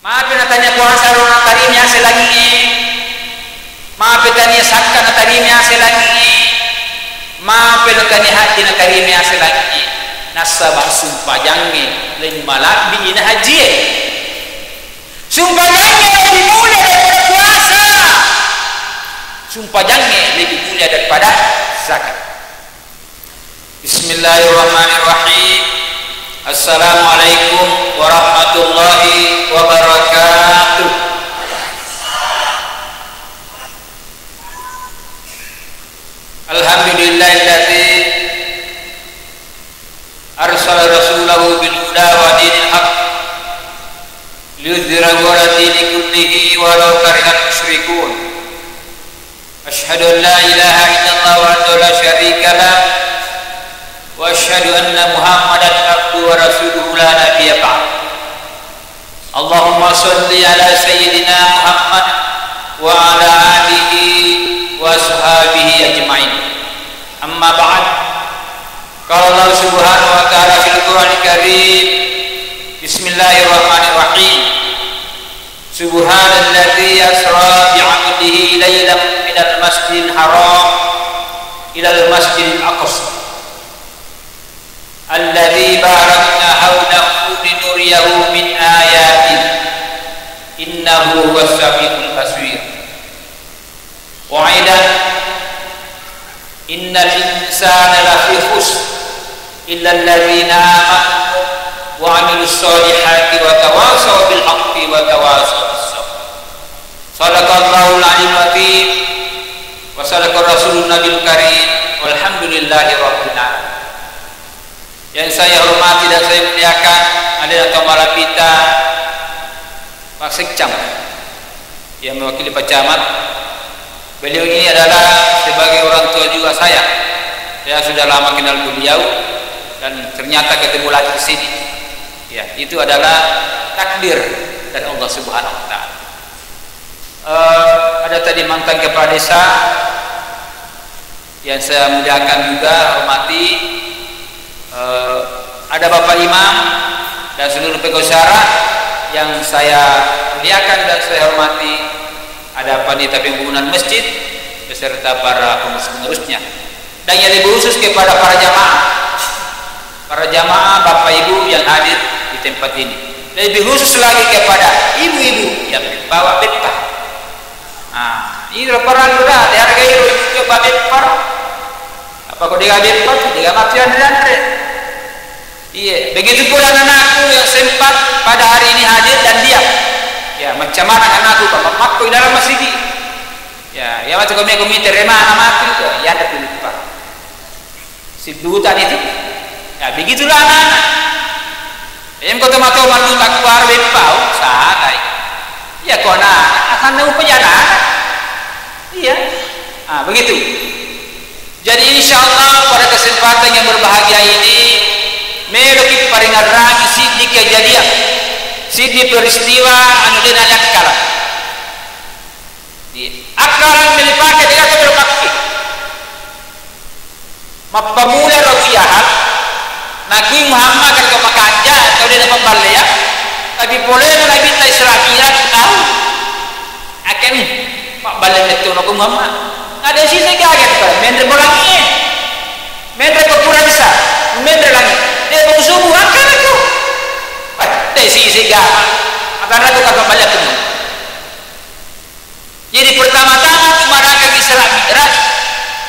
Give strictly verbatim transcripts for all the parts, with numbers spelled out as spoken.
Mapi natania puasa ro natarimi ase langi'e. Mapi tania sakka natarimi ase langi'e. Mapi natania haji natarimi ase langi'e. Nasaba sumpajangnge lebbi malabbi ina hajie. Sumpajangnge lebbi mulia daripada puasa. Sumpajangnge lebbi mulia daripada zakat. Bismillahirrahmanirrahim. Assalamualaikum warahmatullahi wabarakatuh. Alhamdulillahilladzi arsala rasulahu bil huda wa dinil haq liyudhhirahu ala dini kullihi walau karihal musyrikun. Asyhadu an la ilaha illallah wahdahu la syarika lah, wa asyhadu anna Muhammadan abduhu wa rasuluhu la nabiyya ba'dah. Allahumma shalli ala sayyidina Muhammad wa ala alihi wa ashabihi ajma'in. Amma ba'd. Qala Allah subhanahu wa ta'ala fil Qur'anil Karim. Bismillahirrahmanirrahim. Subhanalladzi asra bi'abdihi lailan minal masjidil haram ilal masjidil aqsa alladzi barakna haulahu linuriyahu min ayatina innahu huwas samiul basir. Wa aidan, innal insana lafi khusr, illa alladzina amanu wa amilus solihati wa tawasaw bil haqqi wa tawasaw bis sabr. Sadaqallahul aliyyul azim wa sadaqa rasulun nabiyul karim, walhamdulillahi rabbil alamin. Yang saya hormati dan saya muliakan, alena to malapita Pak Sekcam yang mewakili Pak Camat. Beliau ini adalah sebagai orang tua juga saya. Saya sudah lama kenal beliau dan ternyata ketemu lagi di sini. Ya, itu adalah takdir dari Allah Subhanahu wa Ta'ala. Eh, ada tadi mantan kepala desa yang saya muliakan juga, hormati. Eh, ada Bapak Imam dan seluruh pegawai syara yang saya muliakan dan saya hormati. Ada panitia pembangunan masjid beserta para pengurus-pengurusnya. Dan yang lebih khusus kepada para jamaah. Para jamaah, Bapak Ibu yang hadir di tempat ini. Lebih khusus lagi kepada ibu-ibu yang membawa beppa. Ah, ini parellu dah, dihargai ro, coba beppa. Apa kok dia beppa tuh, dia mati anre-anre. Iya, begitu pula anakku yang sempat pada hari ini hadir dan diam. Ya, macam mana anakku, Pak? Makko di dalam masigi. Ya, ya, mati kau meko mite remana mati itu, ya, ada tuh, Pak. Sidduta itu. Ya, begitulah anak-anak. Yang kau teman-teman lu tak keluar beppa, oh, salah. Iya, kau anak, akan nunggu perjalanan. Iya. Ah, begitu. Jadi, insya Allah, pada kesempatan yang berbahagia ini, meloki paringerrangi siddi kejadian, siddi peristiwa anu dena yakkala. Iya. Akkarang melipake de gaga melo pakke. Mappamula ro Abu Jahal, nakui Muhammad kan kau makanja, kau de napabballeang, tapi polena Nabitta Isra Mi'raj tau. Akkemi, mabballe metto nako Muhammad. Nade sise gaga tu, menre bolangie. Menre ko pura bisa, menre langi. De bau subuh, akkanako. Eh, de sise gaga. Atanra tu kata balla tu. Jadi, pertama-tama tu maraga Isra Mi'raj,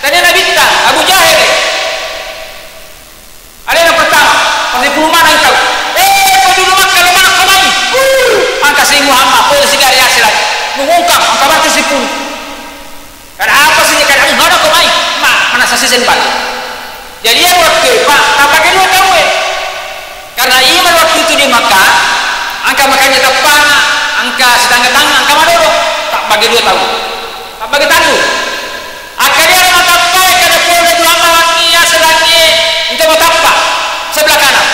tania Nabitta, Abu Jahil. Alena pertama, masipulung maneng tau. Eh, penduduk Makkah, lo maneng ko mai. Uh, angka si Muhammad, pole sigari asli lagi. Mengungkap, angka mati sipulung. Kada apa sih, kada ada ko mai. Ma, mana sasi sembah. Jadi, iya waktu, Pak, tak pakai dua tahu, eh. Karena iman waktu itu di Makkah, angka makanya teppana, angka sedang-sedang, angka madodo, tak bagi dua tahu. Tak bagi tahu. Angka dia matappa, kada pura dua malam iya selangi, engka matappa sebelah kanan.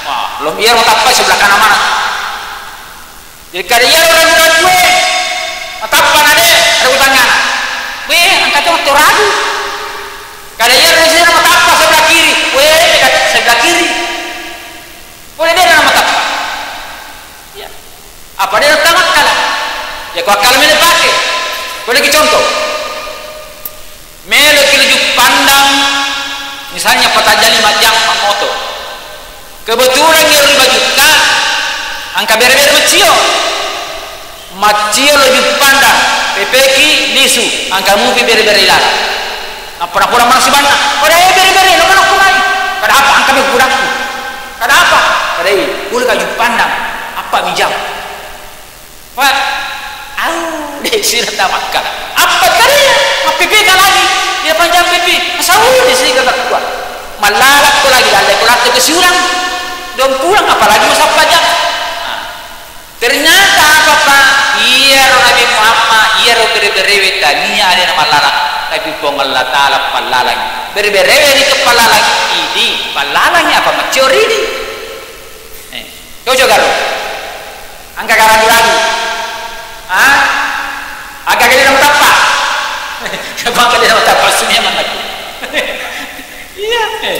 Wah, belum iya matappa sebelah kanan mana? Jadi kada iya ragu-ragu, eh. Matappa na de, ragu tangana. Weh, angka tu ragu. Kada iya ragu sini matappa sebelah kiri. Weh, dekat sebelah kiri. Boleh dia nama matappa. Ya. Apa de' nattama akkala? Ya ko akkala melo pake. Ko de' ki contoh. Melo ki luju pandang, misalnya patajali majjang mammoto. Kebetulan ero ri bajukka engka bere-bere maccio. Maccio luju pandang, pepeki lisu, engka mupi bere-bere ilaleng. Nappa napura maneng sibanna, "Pada e bere-bere, lo maneng kulai." "Kada apa, engka mega kudakku." "Kada apa?" "Kada e, pole ka luju pandang, apa mijang." Pak, au, de' sira tamakkala. Apa tadi? Mappepeka lagi. Dia panjang pepe. Asau de' sira takua. Mallalakko lagi, lalle ko latte ke siurang. Dong pulang, apalagi masappa jam. Nah. Ternyata apa, Pak? Iyaro Nabi Muhammad, iyaro bere-berewe tania alena mallalang. Tapi Puang Allah Ta'ala pallalang. Bere-berewe ri kepallalang. Idi pallalang apa maccio ridi? Eh, cocok garo? Engka karagu-ragu? Ah? Aga gede nama tappa? Siapa gede nama tappa? Sunia manaku. Iya, eh.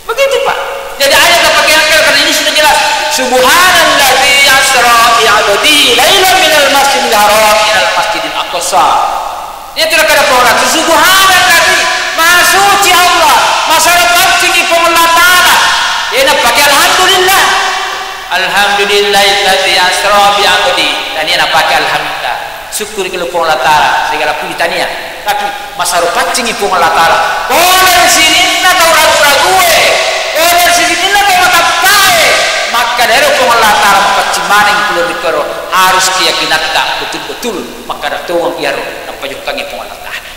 Begitu, Pak. Jadi ayat apa yang karena ini sudah jelas. Subhanalladzi asra bi 'abdihi lailan minal masjidil haram ilal masjidil aqsa. Iya tu kada pora. Subhanalladzi, maha suci Allah, maha sarapaccingi Puang Allah Ta'ala. Iya, napake alhamdulillah. Alhamdulillahilladzi asra bi 'abdi. Tania napake alhamdulillah. Syukur ke Puang Allah Ta'ala, segala puji tania. Tapi maha sarapaccingi Puang Allah Ta'ala. Pole sininna tau ragu-rague, pole sininna tau matappae. Makkeda ero Puang Allah Ta'ala mapaccing maneng kulo ri koro. Harus keyakinatta betul-betul. Makkeda tongeng iyaro napajokkangi Puang Allah Ta'ala.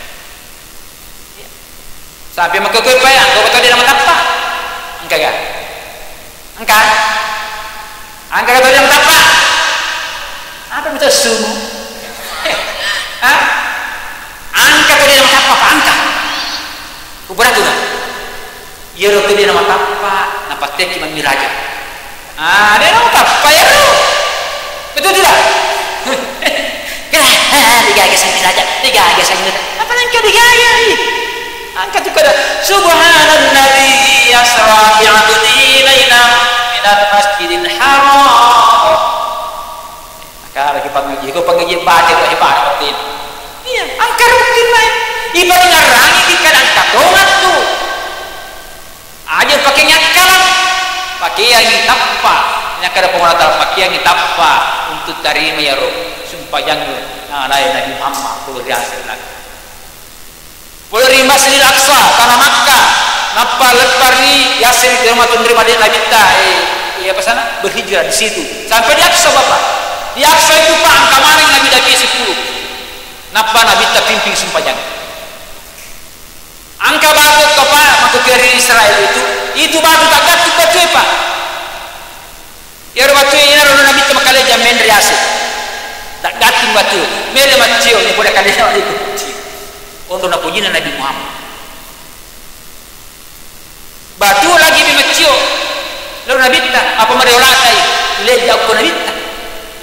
Sampai makkekkoe pae, engka tau de' namatappa? Engka ga? Engka? Engka tau de' namatappa? Apa mita sumu? Hah? Engka tau de' namatappa, apa engka? Kupura tu ga? Iyaro tau de' namatappa, napatteaki mammiraja. Ah, de' namatappa iyaro. Betul tidak? Kira, ah, digaga sang raja, digaga sang raja. Apa nengka digaga, ih? Angka tu kada, "Subhanalladzi asra bi 'abdihi lailan minal masjidil haram." Maka lagi pangaji, ko pangaji baca, ko hebat, betul. Iya, angka rutin, Pak. Ibarat ngarangi di kadang katongan tu. Aja pakeangi akkala, pakeangi tappa. Nakkeda Puang Allah Ta'ala, pakeangi tappa untuk tarima iyaro sumpajang nalai Nabi Muhammad sallallahu alaihi wasallam. Pole ri Masjidil Aqsa, tanah Makkah, nappa leppa ri Yasrib, ri rumah tunri Madinah Nabitta, eh, eh, apa sana? Berhijrah di situ. Sampai di Aqsa, Bapak. Di Aqsa itu, Pak, engka maneng Nabi-Nabi seppulo. Nappa Nabitta pimpin sumpajang. Engka batu kapang makkukue ri Israel itu, itu batu taggattung batue, Pak. Iyaro batue inaro Nabitta makaleja menre ase. Taggattung batue, mere maccio, ni poda kalena itu. Onro napojina Nabi Muhammad. Batu lagi mi maccio. Lalu Nabitta, apa mare olatai? Leja ko Nabitta.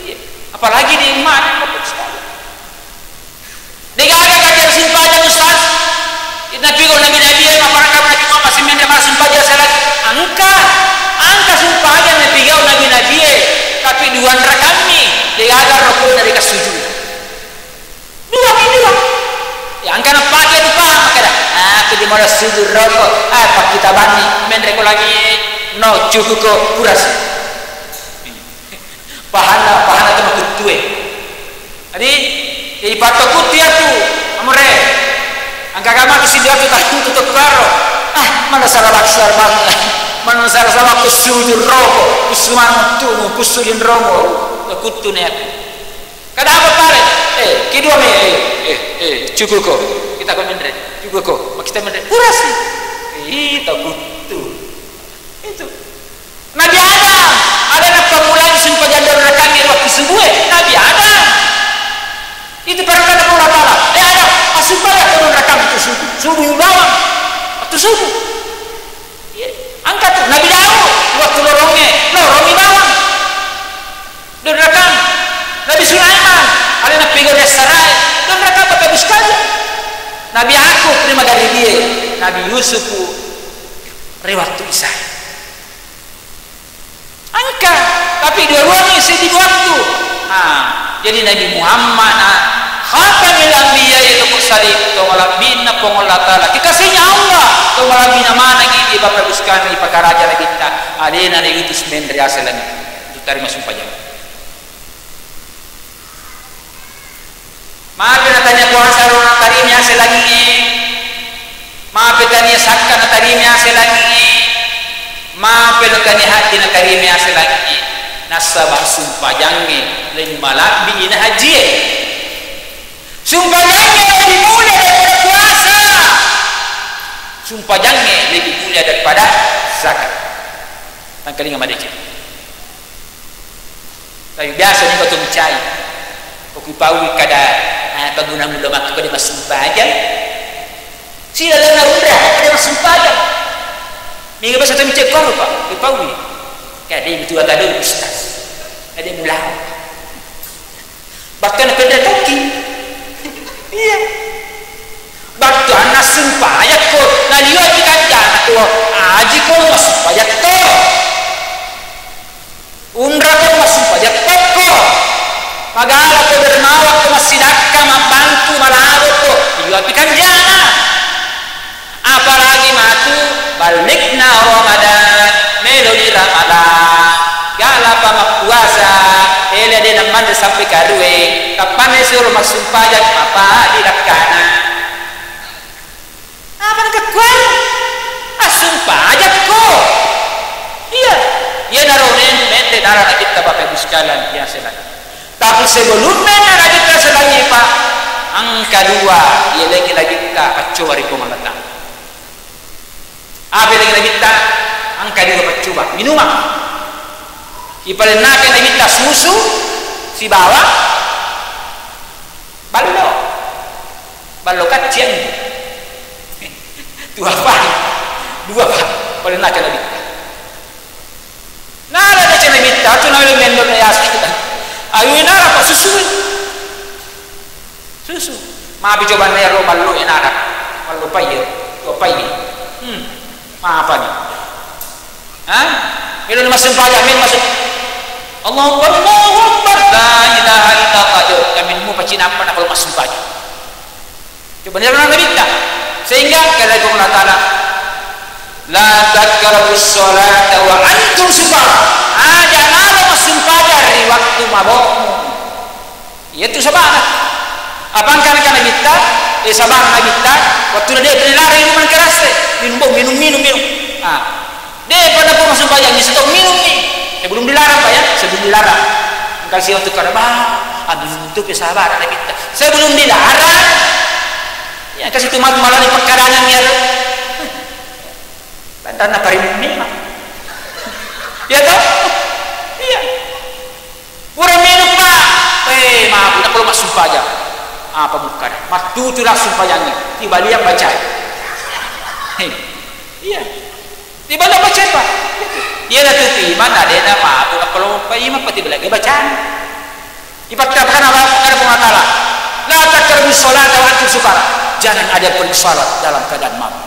Iya. Apalagi di mana? Degaga kajang sumpajang, Ustaz. Napigau nabi-nabi e, maparakka nabi Muhammad, simenre mala sumpajang salat. Engka, engka sumpajang napigau nabi-nabi e, tapi dua rakammi, degaga rokona deka sujud. Dua mi dua. Ya, engka napake tu paham, makkeda, "Ah, aku di mala sujud roko, ah, pakkitabanni, menre ko lagi no, cukup ko, puras." Pahanna, pahanna tu makuttue. Jadi, jadi patto kuttu iyatu, amore. Engka ga matu sijuatu takkutu tokkaro. Ah, mana salah baksar bang. Mana salah sama kusujud roko, kusuman tu, kusujud romo. Takuttu ne aku. Kada apa pare? Eh, kedua me, eh, eh, eh, cukup ko. Kita ko menre, cukup ko. Kita menre, kurasi. Kita kuttu. Itu. Nabi Adam, ada napammulai sumpajang dua rakammi waktu subuh e, Nabi Adam. Itu perintah Allah Ta'ala. Eh, Adam, asumpajang dua rakammi tu subuh. Subuh bawang. Waktu subuh. Iya. Angka tu, Nabi Daud, waktu lorongnge, lorongngi bawang. Dua rakang. Nabi Sulaiman, ada napigau ri assarae, dua rakang Bapak Ibu sekalian. Nabi Yakub ri magaribie, Nabi Yusuf ri waktu isyae. Engka, tapi dua-duanna seddi waktu. Ah, jadi Nabi Muhammad, ah, khatamil anbiya wal mursalin, to malabbina Puang Allah Ta'ala. Kekasihnya Allah, to malabbina manengngi di Bapak Ibu sekalian, ipakaraja Nabitta. Alena diutus menre ase langi untuk tarima sumpajang. Mapi natania puasa ro natarimi ase langi'e. Mapi tania sakka natarimi ase langi'e. Mapi natania haji natarimi ase langi'e. Nasaba sumpajangnge lebih malabbi ina hajie. Sumpajangnge lebih mulia daripada puasa. Sumpajangnge lebih mulia daripada zakat. Tangkalinga madeceng. Tapi biasa ni batu mencai. Ko kupaui kada, ah, paguna mulo makku kada massumpajang. Sila lana umrah kada massumpajang. Minggu biasa tu mencai koro, Pak, kupaui. Kada itu ada dulu, Ustaz. Kada mulai. Bahkan kada toki. Iya. Battuanna sumpajakko, naliwati kancana ko, ajiko massumpajakko. Umrako massumpajakko. Magalako dermawakko massidakka mabbantu malaboko, liwati kanjana. Apalagi matu ballikna Ramadan, meloni Ramadan. Galapa mappuasa, ele de namanre sampai karue, kappanna suro massumpajang mapadi lakkana. Apa nengka kuero? Assumpajakko. Iya. Iyanaro nentu mette nara nabitta Bapak Ibu sekalian biasa lagi. Tapi sebelum menne nabitta selangi, Pak, engka dua yalengi nabitta paccoba ri Puang Allah Ta'ala. Apa yalengi nabitta? Engka dua paccoba. Minumang. Ipalennaki nabitta susu sibawa ballo. Ballo kacci anjo. Dua pa. Dua pa. Pole nake nabitta. Nala dece nabitta, tu nawe mendo na yasa. Ayo nala pa susu. Susu. Mapi coba nero ballo e nara. Ballo paye. Dua paye. Hmm. Mapani? Hah? Melo ni massumpajang, melo massu-, Allahu Akbar, Allahu Akbar, la ilaha illallah, jauh. Kami mu pacinampa na kalau massumpajang. Coba ni orang nabitta. Sehingga kata Allah Ta'ala, "La taqrabus sholata wa antum sukara." Aja nalo massumpajang ri waktu mabokmu. Iyatu sabana. Apa engkana nabitta? Eh, sabana nabitta, waktu na de' dilarang minum angkaraste, minum bo, minum, minum, minum. Ah. De' pada pun massumpajang, bisa tau minum ni. Sebelum dilarang, Pak, ya, sebelum dilarang. Engka si waktu kada, bah, ah, minum tu pe sabana nabitta. Sebelum dilarang, ya, kasi tu mat-, malah di pekarangan ya. Lantaran apa rinung memang. Iya toh? Iya. Pura minum, Pak. Eh, maaf, udah kalau massumpajang. Apa bukan? Mattutu langsung pajangi. Tiba dia baca. Hei. Iya. Tiba dia baca, Pak. Iya tuh. Iya, tuh, iman ada nama. Udah kalau Pak Imam, Pak, tiba lagi bacaan. Ipakkapakana apa? Kada Puang Allah Ta'ala. La taqrabus sholata wa antum sukara. Jangan ada pergi salat dalam keadaan mabuk.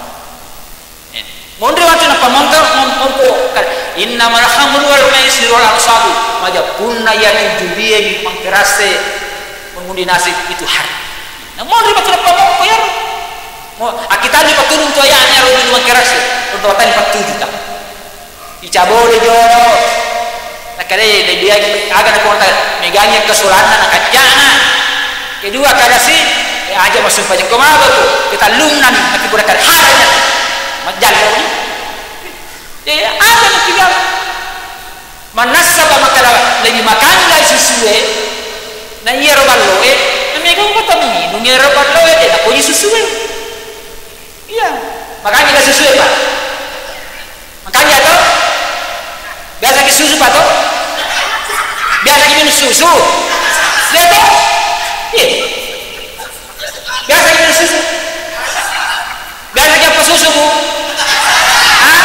Monri matu nappa mongko, mom-, mompo, kan, "Innamal khamru wal maisiru wal ansabu." Majeppunna iyatu judi e, mangkerase, mengundi nasib itu haram. Nah, monri matu nappa mongko iyaro. Mo, akkitanni patturung tu ayatnya ro di mangkerase, untuk watani pattuju ta. Icabode jo. Nakkeda, eh, lebbi aga, aga nakuwata, megangi kesolanna na kajjana. Kedua, kadasi, eh, aja massumpajang ko maba tu. Ketallunna ni, tapi pura kada haranya. Majjallo ni. Eh, aja na tinggal. Manassa pa makkada lebbi makangga susue. Na iyaro balloe, na mega ko taminung iyaro balloe, de napoji susue. Iya. Makanya kita susu ya, Pak. Makanya toh. Biasa ki susu, Pak, toh? Biasa ki minum susu. Iya, toh? Iya. Biasa ki minum susu. Biasa ki apa susu, Bu? Hah?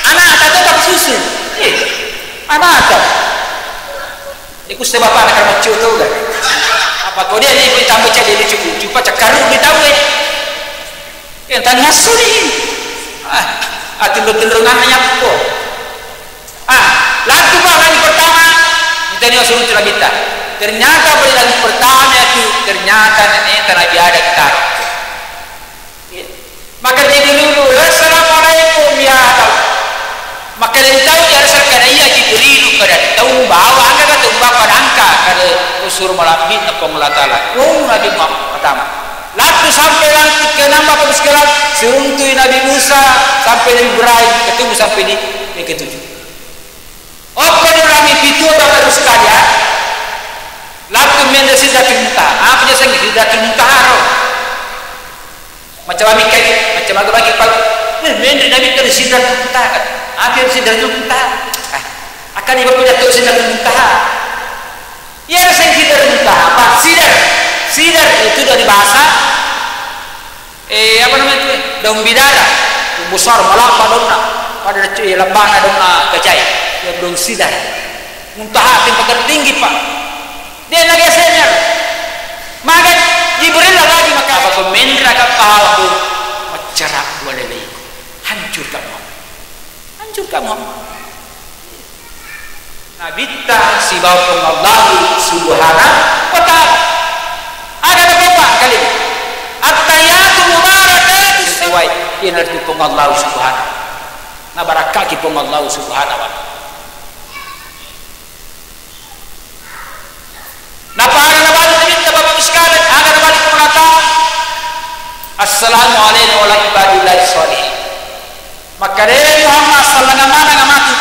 Anak atau apa susu? Iya. Anak atau? Ikusse bapakna karbaccio tau ga. Apa ko dia ni tambah cedde lucu-lucu, pa cakkaru di tau e. Yang tanya suri. Ah, atinro-tinronganna nyappo. Ah, latu pa lagi pertama. Mitani Suruntu Nabitta. Ternyata pada langit pertama itu, ternyata neneta Nabi Adam taro. Iya. Maka Jibrilu, "Assalamualaikum ya Adam." Maka den tau jara serkana iya Jibrilu kada tau bawa angka kata umba pada angka kada usur malabbi na Puang Allah Ta'ala. Oh, Nabi Muhammad pertama. Lalu sampai langit keenam Bapak Ibu sekalian, suruntui Nabi Musa sampai Nabi Ibrahim, ketemu sampai di, di ketujuh. Okko nurami pitu Bapak Ibu sekalian, laku menre Sidratul Muntaha. Apa dia sangi Sidratul Muntaha ro? Macam ami kai, macam aga bagi pal. Eh, menre Nabi ke Sidratul Muntaha kan? Apa yang Sidratul Muntaha? Ah, akan ibu punya tu Sidratul Muntaha. Iya, sing Sidratul Muntaha. Apa? Sidar. Sidar itu dari bahasa Eh, apa namanya itu, eh? Daun bidara. Besar, malappa daunna. Pada, eh, labbana daunna gajai. Ya, daun sidar. Muntaha, tempat tertinggi, Pak. Dia lagi senior. Maka Jibril lagi maka apa? Pemenra ka pahaku. Maccara walelei. Hancur kamu. Hancur kamu. Nabitta sibawa Puang Allahu Subhanahu wa Ta'ala. Aga napopa kali. At-tahiyatu mubarakatu sesuai. Ina itu Puang Allahu Subhanahu. Nabarakkaki Puang Allahu Subhanahu wa Ta'ala. Napara nabali Nabitta Bapak Ibu sekalian, aga nabali Puang Allah Ta'ala. Assalamu alaikum warahmatullahi wabarakatuh. Makkedai Muhammad, sallang maneng matu.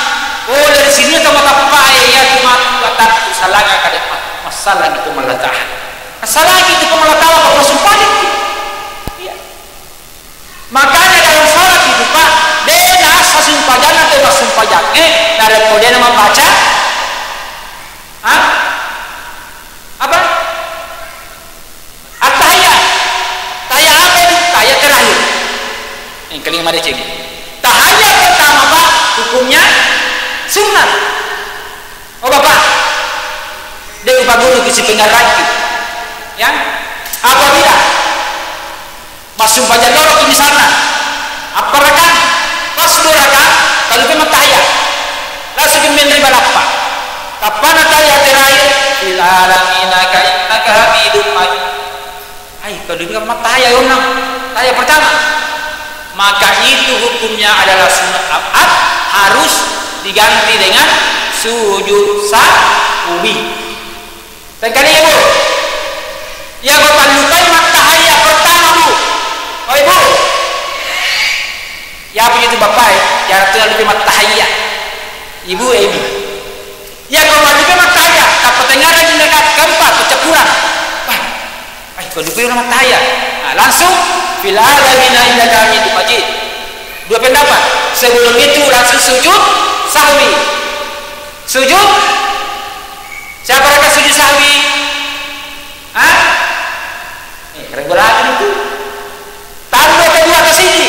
Pole ri sininna to mateppae, iyatu matu atakku sallang kada matu. Massallang itu Puang Allah Ta'ala. Massallang itu Puang Allah Ta'ala, Bapak sumpah. Iya. Makanya dalam salat itu, Pak, de nasa sumpajanna to massumpajangnge, narekko de namabbaca, ha? Apa? At-tahiyat. Tahiyat apa itu? Tahiyat terakhir. Yang kelima madeceng. Tahiyat pertama, Pak, hukumnya sunnah. Oh, Bapak, de upaguru ki sipengarangki. Ya? Apabila massumpajang loro ki misalna, apparakang, pas dua rakang, kalupe mattahiyat. Langsung ki menri balappa. Kappana tahiyat terakhir, fil alamina ka innaka hamidum majid. Ai, kalupe mattahiyat onnang. Tahiyat pertama. Maka itu hukumnya adalah sunat ab'ad, harus diganti dengan sujud sahwi. Tengkali, Ibu. Iya, ko tallupai mattahiyat pertama, Bu. Oh, Ibu. Ya, apa itu Bapak, ya? Ya, itu tallupai mattahiyat. Ibu, eh, Ibu. Iya, ko tallupai mattahiyat, tappa tengngarang di rakaat keempat, percampuran. Wah, eh, ko tallupai mattahiyat. Nah, langsung, fil alamina innaka hamidum majid. Dua pendapat. Sebelum itu langsung sujud sahwi. Sujud Siapa raka sujud sahwi? Hah? Eh, keren bola lagi itu. Tallu atau dua atau siji?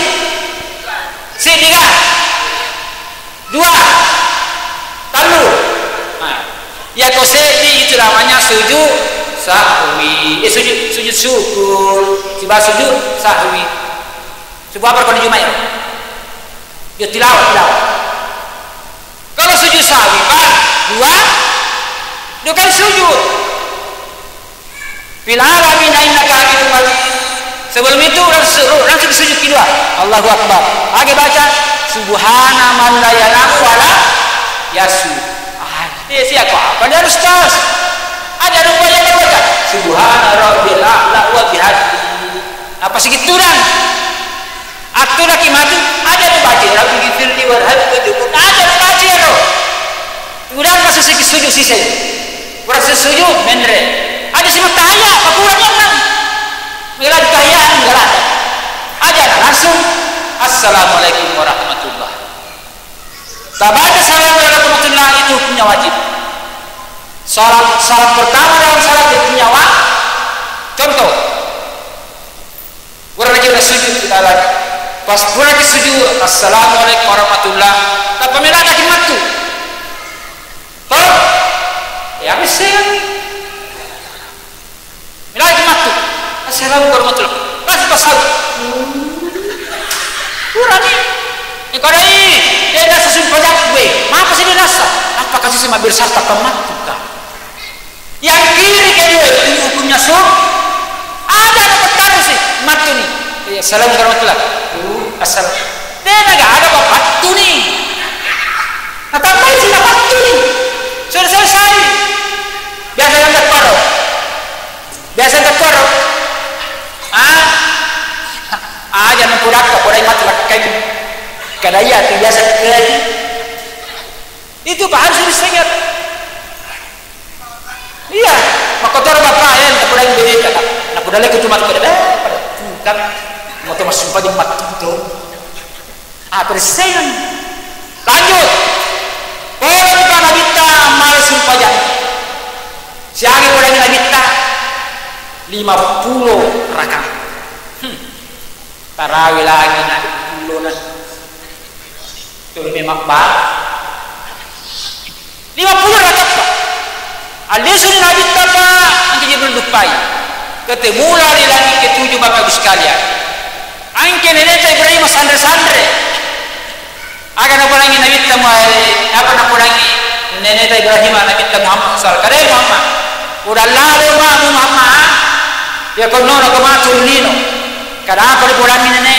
Siji kah? Dua? Tallu? Nah, ya ko seddi itu namanya sujud sahwi. Eh, sujud, sujud syukur. Coba sujud sahwi. Coba apa kalau Jumat ya? Ya tilawah, tilawah. Kalau sujud sahwi, Pak, dua, dua kali sujud. Fil alamin innaka hamidum majid. Sebelum itu langsung, langsung sujud kedua. Allahu Akbar. Lagi baca, subhana man la yanamu wa la yashu. Ah, eh, siapa? Apa dia, Ustaz? Ada rupanya baca, subhana rabbil a'la wa bihamdi. Apa segitu dan? Atturaki matu, aja dibaca, Rabbi ghfirli warhamni, aja dibaca ro. Udah masuk sujud siseng. Kurang sujud, menre. Aja si mattahiyat, pakurang yang nang. Mila tahiyat, enggak ada. Aja langsung, Assalamualaikum warahmatullah. Tabaca salam warahmatullah itu hukumnya wajib. Salam, salam pertama dalam salat hukumnya wajib. Contoh, Puraki sujud kita lagi. Pas puraki sujud, "Assalamualaikum warahmatullah." Tappa melaki mattu. Toh? Ya, bisa. Melaki mattu. "Assalamualaikum warahmatullah." Pas, pas, pas. Purani. Engkau dai, dia nasa sumpah jak gue. Mapa sih dia nasa? Apa kasih sama biar sarta pemattu kah? Yang kiri kedua itu hukumnya sur. Ada, ada tertarusi, mattuni. Iya, assalamualaikum warahmatullah. Assalam. Tena gak ada bapattuni. Natambai sih bapattuni. Sudah selesai. Biasa yang terparo. Biasa yang terparo. Ah? Aja nang pudakka, pudai mati lakkai. Kada iya tu biasa terjadi. Itu Pak harus disengat. Iya, makkotoro bapak ya, tak pudai beda kata. Nak pudai lagi cuma kada, eh, pada tukang. Mau tu masuk pada mati tu. Ah, persen. Lanjut. Pole pa Nabitta mala sumpajang. Siaga pole Nabitta? Lima puluh rakaat. Hmm. Tarawih lagi na lima puluh na. Tuli memang ba. Lima puluh rakaat. Alisu Nabitta pa, angka jadi lupai. Ketemu lari langit ketujuh Bapak Ibu sekalian. Angke neneta Ibrahim sanre-sanre. Aga napodangi Nabitta Mu-, apa napodangi neneta Ibrahim Nabitta Muhammad sallallahu alaihi wasallam. Kada Muhammad. Udah lalo mamu Muhammad. Ya kono na ko matur lino. Kada apa dipodangi nene?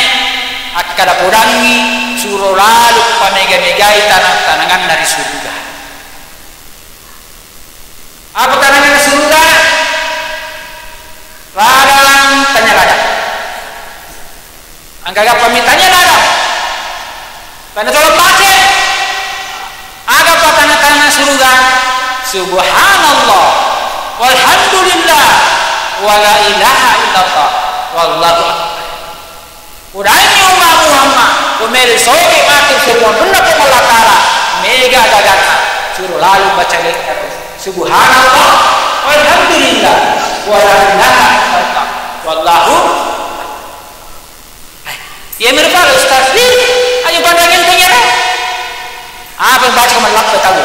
Akkada podangi suro lalu pamega-megai tanang-tananganna ri suruga. Apa tananganna suruga? Ladang, tanya ladang. Angka gappa mi tanya ladang. Tanya tolong pakai. Aga pa tanang-tanang suruga? Subhanallah, walhamdulillah, wala ilaha illallah, wallahu akbar. Udangi umma Muhammad, ko mele soge matu semua benda Puang Allah Ta'ala, mega gagana, suro lalu baca lekkar. Subhanallah, walhamdulillah, wala ilaha illallah, wallahu. Eh, iya mero pale Ustaz. Ih, ayo pandangin tanya. Apa yang baca kau melak tahu?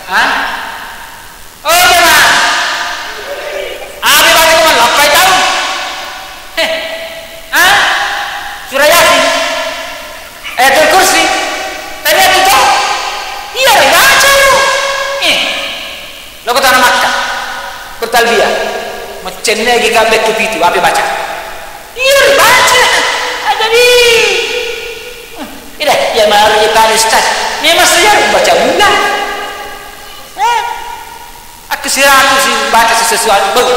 Hah? Oh, jamaah. Apa baca malappai tau? Heh. Hah? Surah Yasin. Ayatul Kursi. Tadi itu tau? Iya, baca lu. Eh. Lo ke tanah Makkah. Bertalbiyah. Macenne lagi kabeh tu pitu, apa baca? Iya, baca. Ada di. Ida, ya mari tadi Ustaz. Memang saya baca mula. Hah? Aku siratu sih baca sesuatu baru.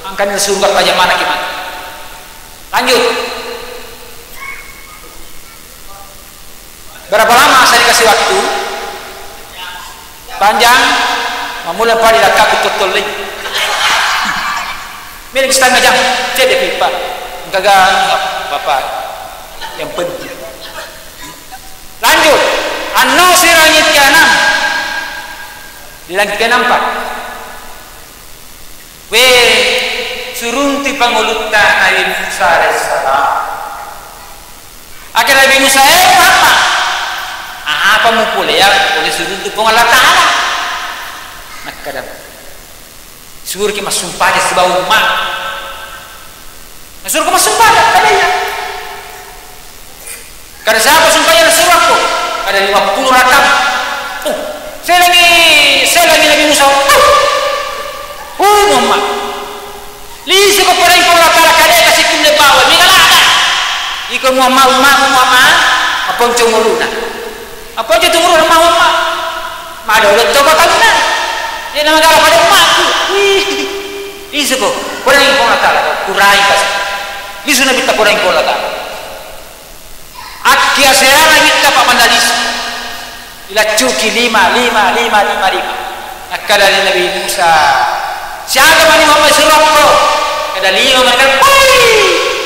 Angkanya surga pajamana gimana? Lanjut. Berapa lama saya dikasih waktu? Panjang. Mamula padi lakka aku totol lagi. Milik setengah jam. Cedde pipa. Engkaga Bapak yang penting. Lanjut. Anno sirangit ke enam. Di langit keenam, Pak. We, surunti pangulutta Nabi Musa alaihissalam. Akhir Nabi Musa, eh, apa? Apa mu pole ya? Pole surunti Puang Allah Ta'ala. Nakkada, suruh ki massumpah aja sebab umma. Nah, suruh ki massumpah aja, kada iya. Kada siapa sumpajang suruh aku? Kada lima puluh rakaat. Oh, selangi, selangi Nabi Musa. Oh, oh, Muhammad. Lisu ko pura iko Allah Ta'ala kada kasi kulle bawa. Mega lada. Iko Muhammad, umma Muhammad. Apa cuma luna? Apa aja tu Muhammad, Muhammad? Mada udah coba kami na. Dia nama gala pada ummaku. Wih. Lisu ko. Pura iko Allah Ta'ala. Kurai kasi. Lisu Nabi ta pura iko Allah Ta'ala. Akkiaserana Nabitta pa mallalisu. Ilaccuki lima, lima, lima, lima, lima. Nakkadani Nabi Musa, siaga mani Muhammad surokko? Kada lima, mereka, woi,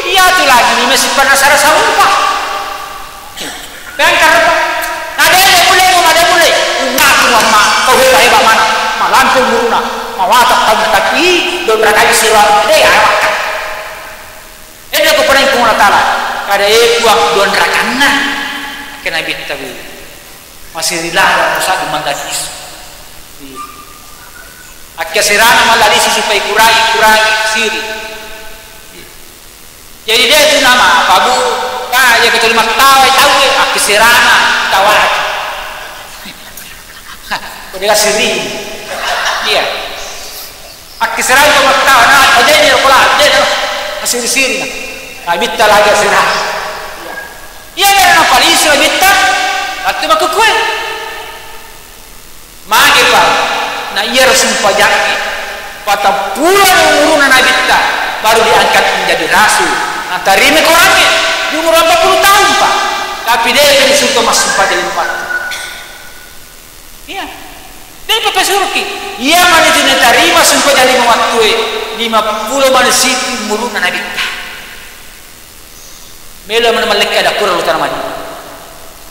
iya tu lagi lima sipanna sara saumpa. Bengkar apa? Nade mulai, nade mulai. Ummaku Muhammad, kau hebat-hebat mana? Malampu muruna, mawatak tau tapi, dua belas kali surah, deh, ayo makan. Edda ko pura Puang Allah Ta'ala, kada e Puang dua rakanna. Ke Nabi tabi. Masih rilada usaha mandadis. Akkiaserana mallalisu supaya kurangi, kurangi siri. Jadi dia itu nama Pak Bu, Pak, ya kecuali mattawa tahu ya, akkiaserana tawa. Ko de' gassiri. Iya. Sera'i pemetta, na, ajaini ro kola, de, na, nasiri-siri, na. Nabitta lagi sera'i. Iya, na, napalisu Nabitta, lettu makkukue. Magi, Pak? Na iyaro sumpajangnge, patappulo ni umuruna Nabitta, baru diangkat menjadi rasul. Natarima korangnge di umur empat puluh tahun, Pak. Tapi de' disuruh massumpajang lima waktu. Iya. De' papasuroki. Iya mani tu natarima sumpajang lima wattue, lima puluh mani situ umuruna Nabitta. Melo mana mallekka dakkura lu tana Madinah.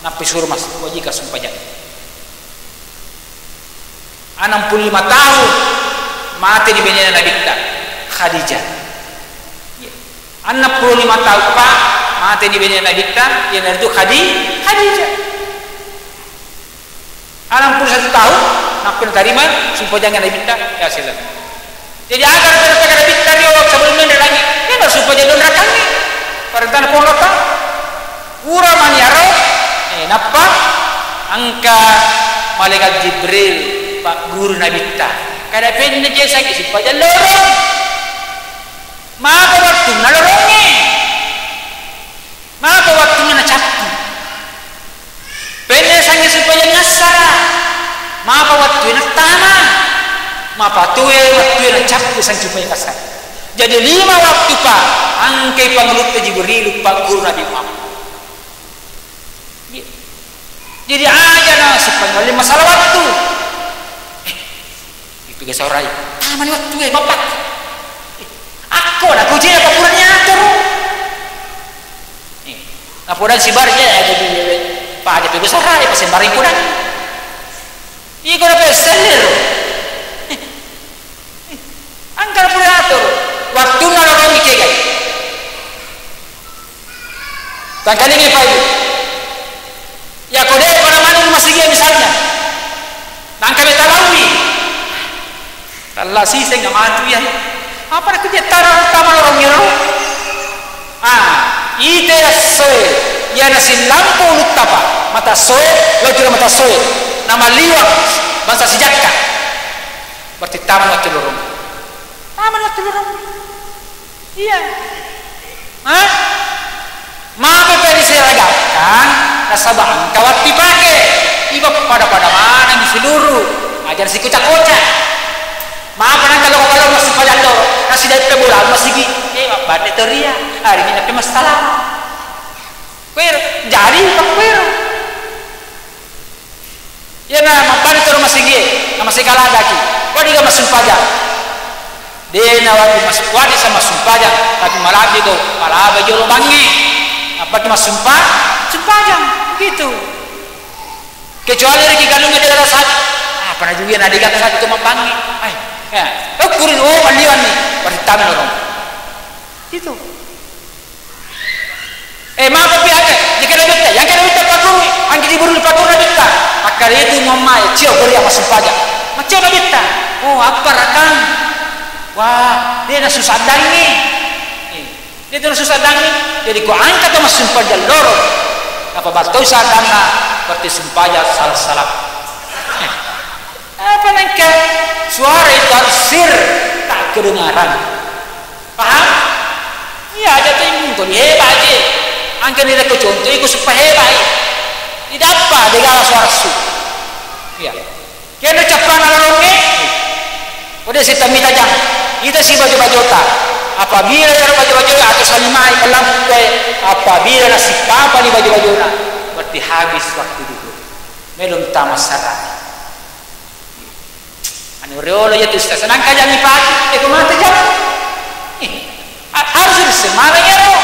Nappi suro mas wajika sumpajang. Enam puluh lima tahun mate ni benena Nabitta, Khadijah. Enam puluh lima tahun, Pak, mate ni benena Nabitta, iyanaritu Khadi-, Khadijah. Enam puluh satu tahun, nappi natarima sumpajangnge Nabitta, ya, silakan. Jadi, aga naparentahkan Nabitta rio sebelum menre langi, memang sumpajang dua rakaat. Parentahna Puang Allah Ta'ala. Pura mani aro, eh, nappa engka malaikat Jibril, Pak Guru Nabitta. Kada penne je sakit sumpajang lorong. Maka waktunna lorongnge. Mapa wettunna nacappu? Penne sangnge supaya ngassara. Mapa wettue nattama? Mapa tue wettue nacappu sang supaya ngassara? Jadi lima waktu, Pak, engkai pangulutta Jibril, Pak, guru Nabi Muhammad. Jadi aja na supaya masalah waktu. Eh, Itu ge saurai. Ah, mani wettu e, mappa. Akko na kuji apa purani atur. Eh, na podang sibar je, eh, jadi, eh, pa aja tu besar, eh, pas sembarang podang. Iko na peseller. Angka na purani atur. Waktunna lo romi kegai. Tangkalingai, Pak, Ibu. Yako de' pada manu masigia misalnya. Nangka beta laui. Talla siseng matu ya. Apa nak dia tara tama orang nyero? Ah, ite soe. Ya nasi lampu luttapa. Mata soe, lojura mata soe. Nama liwat bangsa sijakka. Berarti tama waktu lorong. Tama waktu lorong. Iya. Hah? Mapa pe diseragakkan, nasaba engka watti pake. Iba pada-pada maneng seluruh. Aja sikocak-kocak. Mapa nangka lo kalau masih pada lo, nasi dari bola masigi. Eh, mabbanne toria. Hari ini nape masalah. Kuero, jadi apa kuero? Iyana mabbantu ro masigie, na masikaladaki. Wedding ga massumpajang. De' na wedding mas-, wedding sa massumpajang, tapi malabbi ko, malaba jolo bangnge. Apa tu massumpa-, sumpajang, begitu. Kecuali riki galungnge de' rasa, apa na juga na de' ga rasa tu mabbangnge. Ai, ya, ukurun, oh, malliwanni, berarti tamu lorong. Gitu. Eh, mapa pi ake? Jika Nabitta, yang kena Nabitta pakuru, angki diburu pakuru Nabitta. Akkada itu Muhammad, cio beri apa sumpaja. Macam Nabitta. Oh, apa rakang? Wah, dia na susah dangi. Eh, dia tu na susah dangi. Jadi ko angka tu massumpaja loro. Apa batau sadana berarti sumpaja salah-salah. Apa nengka suara itu harus sir, tak kedengaran. Paham? Iya, aja tu ingkung tuli heba aja. Angka ni rekko contoh iku supaya heba. Tidak apa, degala suara su. Iya. Kena capana lorongnya. Udah si tami tajang. Kita si baju-bajota. Apabila ada baju-baju atau salimai pelampe, apabila nasi papa di baju-bajona, berarti habis waktu duhur. Melum tamat sarani. Anu riolo iya tu Ustaz, nangka jami pagi, eh, ko mate jam. Eh, ha-, harus disemana iyaro.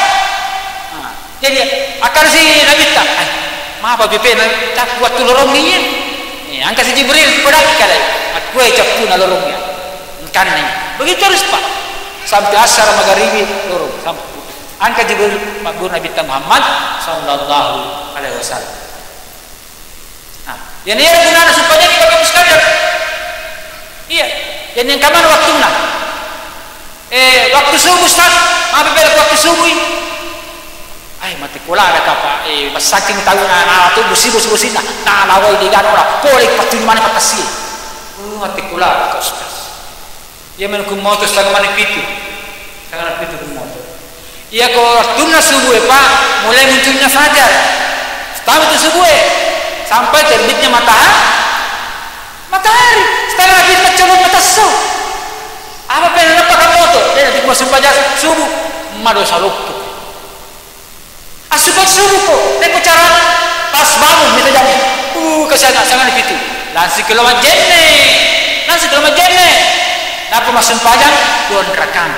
Nah, jadi, akan si Nabitta, eh, mapa bepena, tak buat tu lorong ni, eh. Eh, angka si Jibril, pedak kali. Aku, eh, cappu na lorong ya. Engkanna. Begitu harus, Pak. Sampai asar magaribi, lorong. Sampai. Angka Jibril, Pak Guru Nabitta Muhammad, sallallahu alaihi wasallam. Nah, jadi iya gunana supaya kita bagus sekalian. Iya, jadi yang kamar waktunya. Eh, waktu subuh, Ustaz, maaf bela waktu subuh ini. Ai, mate kula ada kapa, eh, basaki tahu na, na, tu busi, busi, busi, na, na, lawai di gano lah, boleh patu mana patasi. Oh, mate kula ada, Ustaz. Iya mani ku moto setengah mani pitu. Setengah mani pitu ku moto. Iya ko wettunna subuh e, Pak, mulai munculnya fajar. Setengah itu subuh e. Sampai terbitnya matahari. Matahari. Setengah mani pitu macam mata so. Apa pengen apa kamu moto? Dia nanti masuk fajar subuh. Madosa loppo. Assupa subuh ko, rekko carana pas bangun mita jammi. Uh, kasianna, setengah mani pitu. Langsung ke lomajjenne. Langsung ke lomajjenne. Napa massumpajang dua rakaat.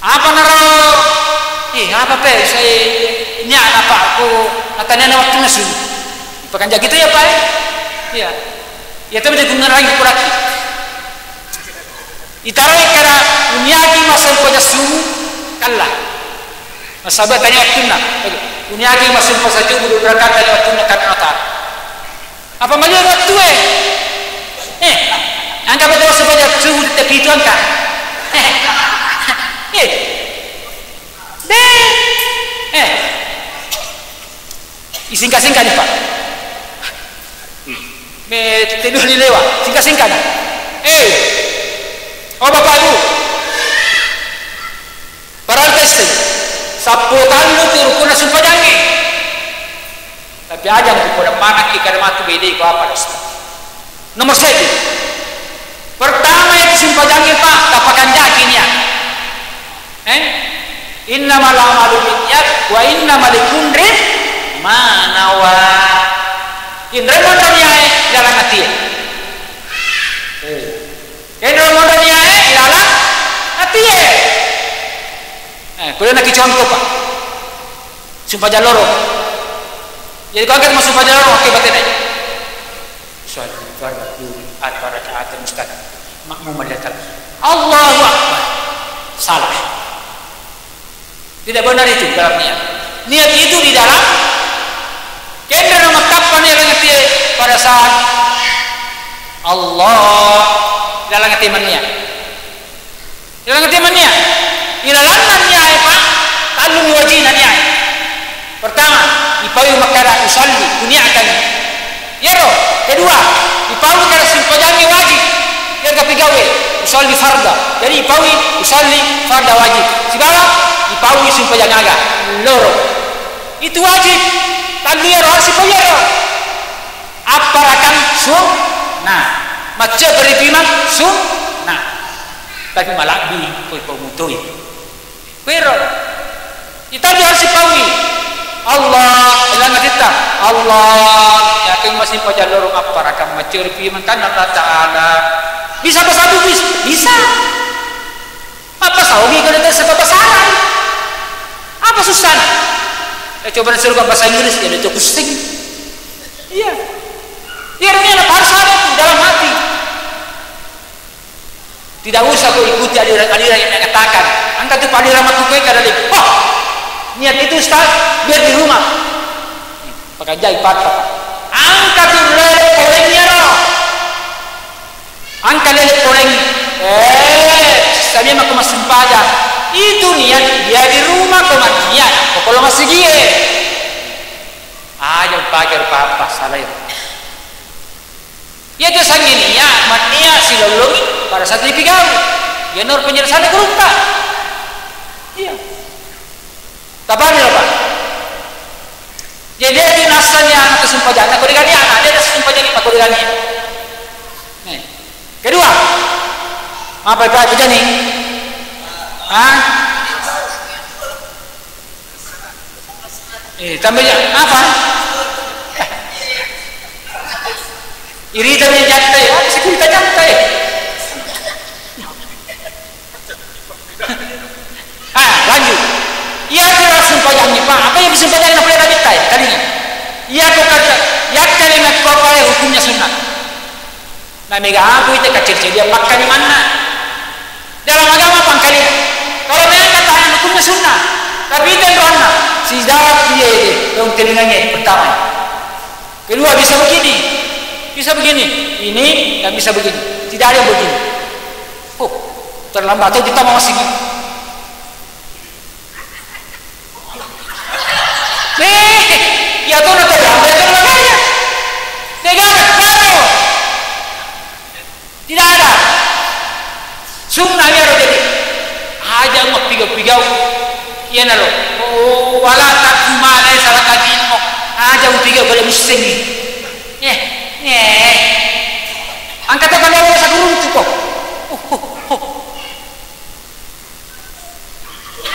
Apa naro? Eh, apa pe? Saya ini anak pakku. Katanya waktu nasu. Pakan jaki itu ya, Pak, ya? Iya. Iya, tapi dia guna lagi kuraki. Itaroi kada uniaki massumpajang subuh kalla. Nasaba tania wettunna. Uniaki massumpajang subuh dua rakaat tania wettunna kalla ata. Apa mali wettu e? Eh, angka betul supaya subuh tetap itu angka. Eh. Eh. Deh. Eh. Isingka-singka ni, Pak. Me teddu ni lewa, singka-singka ni. Eh, oh Bapak Ibu, para testing, sappulo tallu tu rukunna sumpajangnge. Tapi aja ku poda manakki kada matu bede ko apa, Ustaz. Nomor satu. Pertama itu sumpajangnge, Pak, tapakanjaki niat. Eh? Innamal a'malu binniyat wa innama likullimri'in ma nawa. Inre monro niae ilalang atie. Eh. Inre monro niae ilalang atie. Eh, pura naki contoh, Pak. Sumpajang loro. Jadi ko angka massumpajang loro, oke, batena. Suatu fardu, atau rakaat mustahil. Makmum melihat Allahu Akbar. Salah. Tidak benar itu dalam niat. Niat itu di dalam kendera matappa niat dengan dia pada saat Allah dalam hati niat. Ilalang ati mania. Ilalanna niae, Pak, tallumi wajina niae. Pertama, ipaui makkada usalli, kuniakan. Iyaro, kedua, ipaui kada sumpajangnge wajib. Iyaro gapi gawe, usalli farda. Jadi ipaui usalli farda wajib. Sibawa ipaui sumpajang aga. Loro. Itu wajib. Tallu iyaro harus ipaui iyaro. Apparakang sunnah. Macca beri pimang sunnah. Tapi malabbi koi pemutui. Kuero. Kita harus sipaui. Allah, bilang kita, Allah, yakin masih pajalur apparakang macca beri pimang kan Allah Ta'ala. Bisa bahasa Bugis? Bisa. Apa sawi kalau tak sebab bahasa Arab? Apa susah? Eh, coba disuruh bahasa Inggris, ya itu pusing. Iya. Iya, artinya harus ada di dalam hati. Tidak usah kau ikuti aliran-aliran yang mengatakan, angkat tu aliran matu kue kada lagi. Oh, niat itu, Ustaz, biar di rumah. Pakai jai patah. Angkat tu lele polengnya, roh. Angka lele poleng. Eh, samia mako massumpajang. Itu niat dia di rumah ko mania, ko lo masigie. Aja pagar papa salah ya. Iya tu sangi niat, mania silolongi pada saat dipigau. Ya nur penjelasan gurutta. Iya. Tapahami, Bapak? Jadi, dia itu nassani anak kesumpajanna, kau digani anak, dia ada sumpajanna, kau digani. Nih. Kedua, apa itu aja nih? Hah? Eh, tambahnya apa? Iri tadi jantai, oh, sekurita jantai. Ah, lanjut. Iya tu sumpajangngi, Pak. Apa yang sumpajangngi, apa yang kita tadi? Iya tu kata, iya kali nak apa hukumnya sunnah. Nah, mega aku itu kecil dia makan di mana? Dalam agama pangkali. Kalau memang kata hukumnya sunnah, tapi itu yang rohna. Si darah dia itu, yang telinganya pertama. Kedua bisa begini, bisa begini. Ini yang bisa begini. Tidak ada yang begini. Oh, terlambat atau kita mau masih gini. Eh, ya tuh udah terlambat itu makanya. Tidak ada baru. Tidak ada. Sunna mi aro jadi. Aja mapigau-pigau. Iyanaro. Oh, wala taqfu ma laisa laka bihi ilmu. Aja mapigau kalau mussengi. Eh, eh. Angkat tangan dulu, satu runtuh kok. Oh, oh, oh.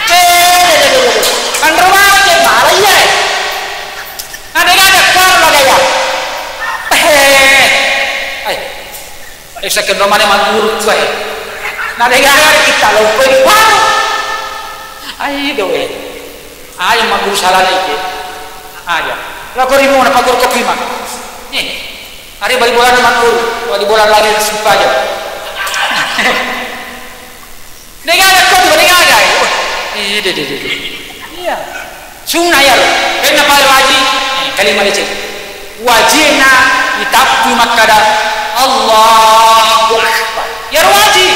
Eh, deh, deh, deh, deh. Kan rumah aja, malah iya, eh. Ada, ada, keluar lah, gaya. Eh, eh. Eh, sakit rumahnya mangguru, eh. Nah, ada, ada kita, lo, eh, wah. Ayo, dong, eh. Ayo, mangguru salah lagi. Ayo. Lah, kau rimu, apa guru kopi, Mak? Nih, hari bali bola, mangguru. Bali bola lari, sumpah aja. Degaga ko tu, degaga. Wah, iya, deh, deh, deh, deh. Iya. Sunna iyaro. Penna pale wajib. Eh, kalima deceng. Wajibna itappu makkada Allahu Akbar. Iyaro wajib.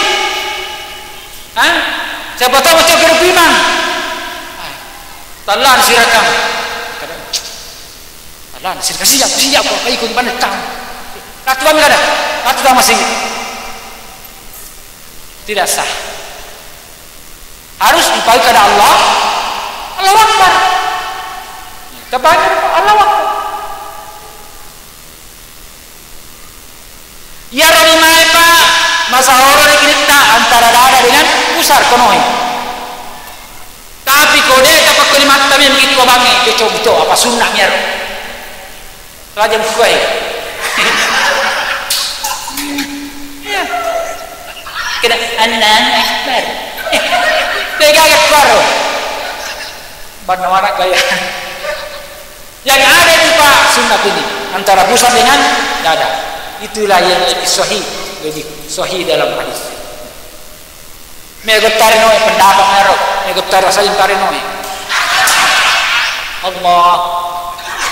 Hah? Siapa tahu macam kira imam. Ah, tallan sirakam. Tallan sirakam. Siap, siap, kok ikut mana tahu. Ratu kami kada. Ratu tahu masih. Tidak sah. Harus dipakai kepada Allah. Allahu Akbar. Kepada Allah Akbar. Iyaro limae, Pak, masalah ri kita antara dada dengan pusar konoe. Tapi ko de' tapakko limatta memang itu abangnge, cocok betul, apa sunnah mi iyaro. Lajeng kuai. Iya. Kena Allahu Akbar. Tega kuaro. Banna mana gaya. Yang ada itu, Pak, sunnah ini antara pusar dengan dada. Itulah yang lebih sahih, lebih sahih dalam hadis. Mego tarinoe pendapat ero, mego taro saling tarinoe. Allah.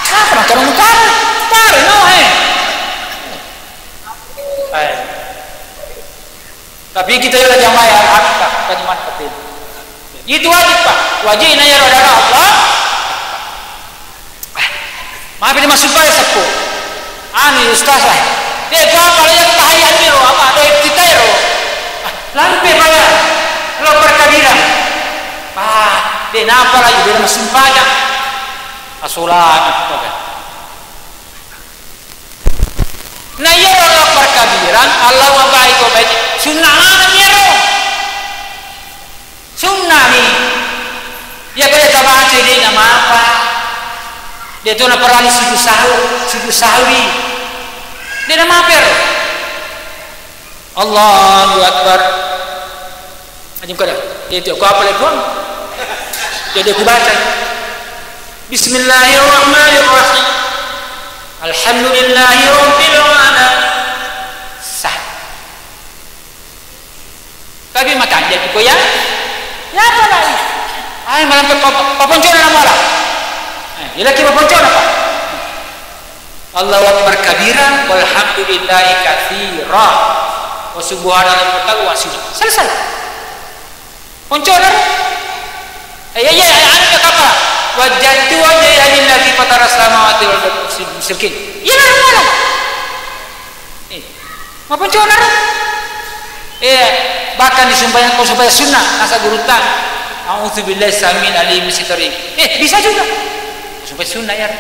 Apa nak tarino taro? Tarinoe. Eh. Tapi kita yang jamaah ya, hak kita, kita di mana penting. Itu wajib, Pak. Wajib nanya adalah Allah. Maaf ini masuk pada seppu. Anu, Ustaz, eh. Dia gua apa yang tahayat ni, apa ada kita, ro. Lampe pala lo perkabira. Ah, dia napa lagi, dia masuk pajak. Asulan, apa kan? Na iyaro Allah perkabirang, Allah mabai ko baik. Sunnah mana iyaro? Sunnah ni. Iya ko de' tabaca de' namapa. De' to naparani sujud sahwi, sujud sahwi. De' namapa ero. Allahu Akbar. Ajim kada. Itu aku apa lagi, Bang? Jadi aku baca. Bismillahirrahmanirrahim. Alhamdulillahi rabbil alamin. Sah. Tapi makanja ko ya? Ya apa lagi? Ay, malam pe pap-, paponcona na mala. Eh, ilaki paponcona, Pak. Allahu Akbar kabira, walhamdulillahi katsira, wa subhanallahi bukratan wa asila. Selesai. Poncona. Eh, iya, iya, anu ka apa? Wajjahtu wajhiya lilladzi fatara samawati wal arda musyrikin. Iya, mana, mana? Eh, maponcona ro? Eh, bahkan di sembahyang, ko sembahyang sunnah, nasa gurutta, "A'udzubillahi samil alim minasyaitonir rajim." Eh, bisa juga. Sembahyang sunnah ya.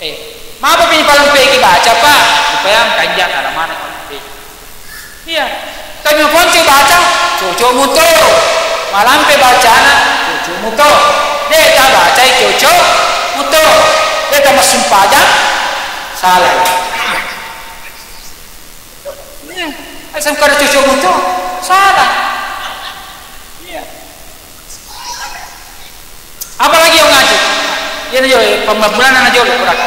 Eh, mapa pi palempe ki baca, Pak? Supaya kanja kalamana palempe. Iya. Tapi maponco baca, cocok muto. Malampe bacana, cocok muto. De' tabacai cocok muto. De' tamassumpajang, salah. Iya. Asal kada cocok muto, salah. Iya. Apalagi yang ngaji. Iya, iya, pembangunan aja udah kurang.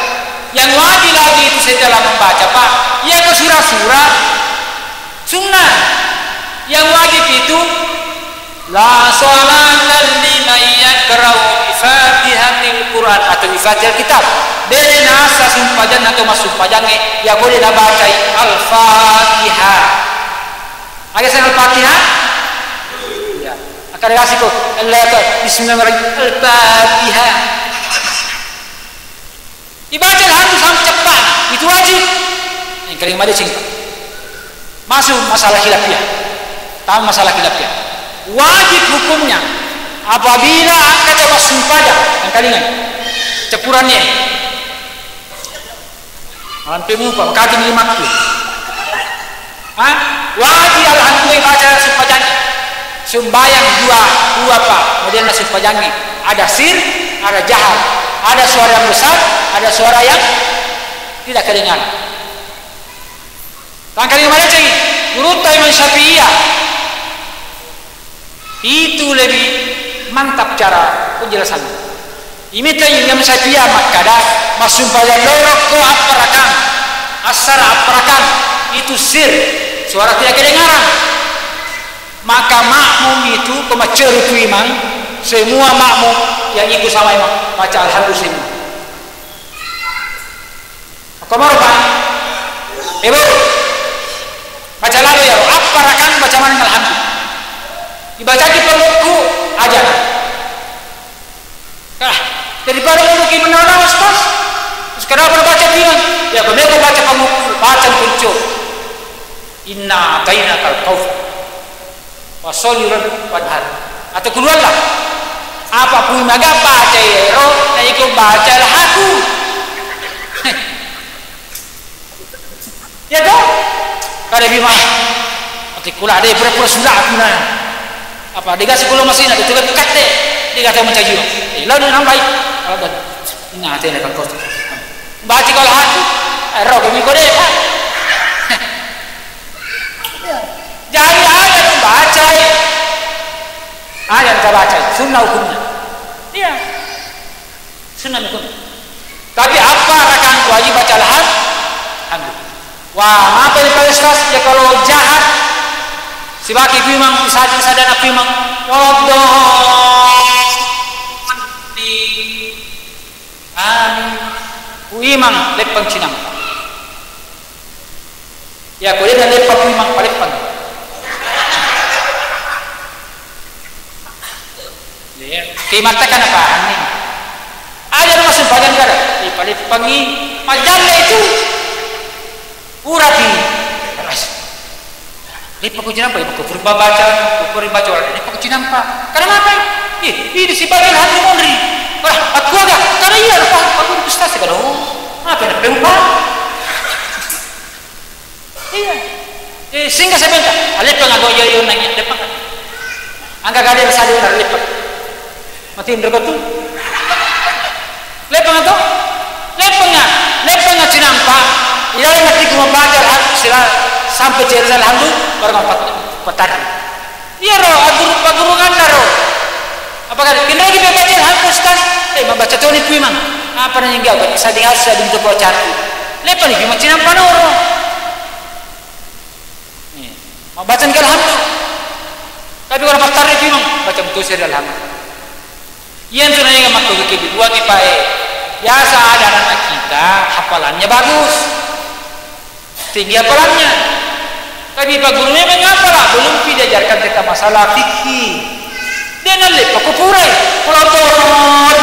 Yang wajib lagi itu setelah membaca, Pak. Iya, ke surah-surah sunnah. Yang wajib itu, la salata liman yaqra'u bi Fatihatil Quran atau bi Fatihil Kitab. De' nasa sumpajang atau massumpajang, eh, iya ko de' nabacai Al-Fatihah. Aga seng Al-Fatihah? Iya. Akkada kasih ko, Allah ta-, bismillahirrahmanirrahim. Al-Fatihah. Ibaca langsung sampai cepat. Itu wajib. Yang kering made sing. Masuk masalah khilafiyah. Tama masalah khilafiyah. Wajib hukumnya apabila engka tau massumpajang, engkalingai. Campuranni. Ampe mupa, makati limakku. Ha? Wajib alhamdulillah baca sumpajang. Sumbayang dua, dua apa? Modelna sumpajangi. Ada sir, ada jahar. Ada suara yang besar, ada suara yang tidak kedengaran. Tangkali madecengi, gurutta Imam Syafi'iyah. Itu lebih mantap cara penjelasannya. Imita Imam Syafi'iyah makkada, massumpajang lorokko apparakang, assara apparakang, itu sir, suara tidak kedengaran. Maka makmum itu, ko macceru tu imang, semua makmum yang ikut sama imang, baca alhamdulillah semua. Makkomoro, Pak. Ibu, baca lalo ya, apparakang baca maneng alhamdulillah. Dibacaki pangukku, ajana. Ah, daripada muruki menara, Ustaz. Terus kenapa baca bilang? Ya, kalau mereka baca pangukku, baca kunci. Inna atainakal kautsar. Fasholli lirabbika wanhar. Atau keluarlah. Apa pun maga baca ero, na iko baca lahaku. Ya toh? Kada bima. Ati kula de pura-pura sudah aku na. Apa dega sekolah masih na betul bukatte. Dega tau mencaji. Eh, lalu nambai. Kalau dan. Inna atainakal kautsar. Baca kalau aku. Eh, roh kami kode. Jadi ada yang baca. Ada yang baca. Sunnah hukumnya. Iya. Sunnah hukum. Tapi apparakang wajib baca alham-, alhamdulillah. Wah, apa yang paling keras ya kalau jahat? Sibaki memang sadana memang. Waladhdallin. Amin. Ku imang leppang cinampa. Ya, ko de' naleppang ku imang, paleppang. Ya, ke mata kan apa? Aja lu masuk badan kada? Eh, paleppangi. Majalle itu. Purapi. Keras. Leppakko cinampa, leppakko purba baca, purba baca orang, leppakko cinampa. Karena apa? Eh, ini si baca hati monri. Wah, aku agak, karena iya, lupa, aku ustaz, kalau, oh, apa yang lupa? Iya. Eh, sehingga saya minta, leppang aku, iya, iya, nanya, leppang. Angka kali ada satu orang leppang. Mati indra tu. Leppang tu? Leppang, leppang cinampa. Iya, mati ku membaca alhamdulillah, sampai cerita alhamdulillah, baru empat, empat hari. Iya ro, aguru, pagurunganna ro. Apa kan? Kinragi membaca alhamdulillah, Ustaz? Eh, membaca toni ku imang. Apa nanya enggak? Bisa dengar saya bintu pocari. Leppang ni, cuma cinampa noro. Nih, mabbaca engka alhamdu. Tapi orang pattarri memang baca betul seri alhamdu. Iya, itu nanya makko ke kedua ki pae. Biasa ada anak kita hafalannya bagus. Tinggi hafalannya. Tapi Pak Guru memang ngapala, belum pi diajarkan tentang masalah fikih. Dia naleppakko purai. Qul huwallahu ahad.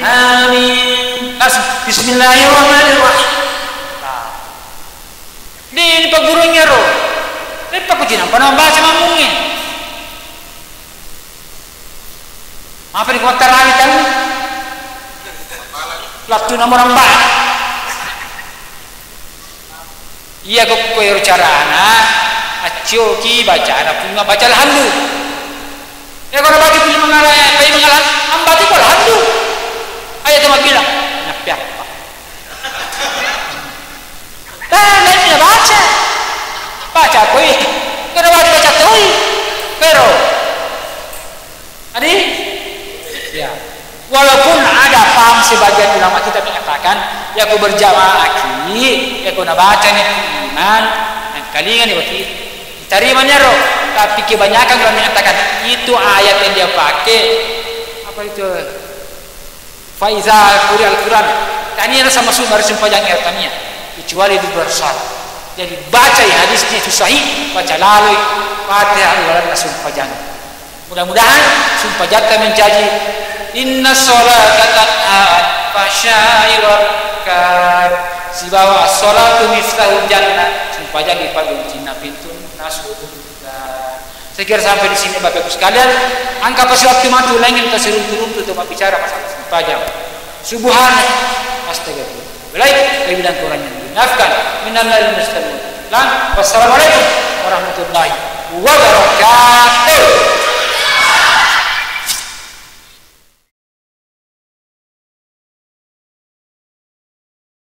Amin. Langsung, Bismillahirrahmanirrahim. Nah. Di ini paggurunya ro. Leppa ku cinampa na baca mammungi. Apa di kota rawi kan? Lattu nama orang ba. Iya, kok koyo carana, accoki bacana, punga baca alhamdu. Ya, kalau baca punga mangala, ya, pai mangala, ambati ko alhamdu. Ayo, teman bilang, "Nyapi apa?" Nah, nggak bisa baca. Baca koi. Kena baca, baca toi. Pero. Adi? Ya. Walaupun ada paham sebagian ulama kita mengatakan, ya, ku berjamaah ki, ya, ku nabaca ni imam, yang kalingan ni berarti diterima ni ro. Tapi kebanyakan ulama mengatakan itu ayat yang dia pakai, apa itu? Faiza quri'al Quran, tania rasa masuk dari sempajang ya tania, kecuali di luar salat. Jadi baca ya hadisnya itu sahih, baca lalui Fatihah di dalam sempajang. Mudah-mudahan sumpah jatta menjadi inna salata tanha anil fahsya'i wal munkar. Sibawa as-salatu miftahul jannah. Sempajang ipadu cinna pintu nasu. Saya kira sampai di sini Bapak Ibu sekalian. Angka pasi waktu matu lain kita seruntu-runtu untuk berbicara masalah sempajang. Subuhana. Astagfirullah. Baik, saya bilang kurangnya. Maafkan. Minal aidin wal faizin. Lang. Wassalamualaikum warahmatullahi wabarakatuh.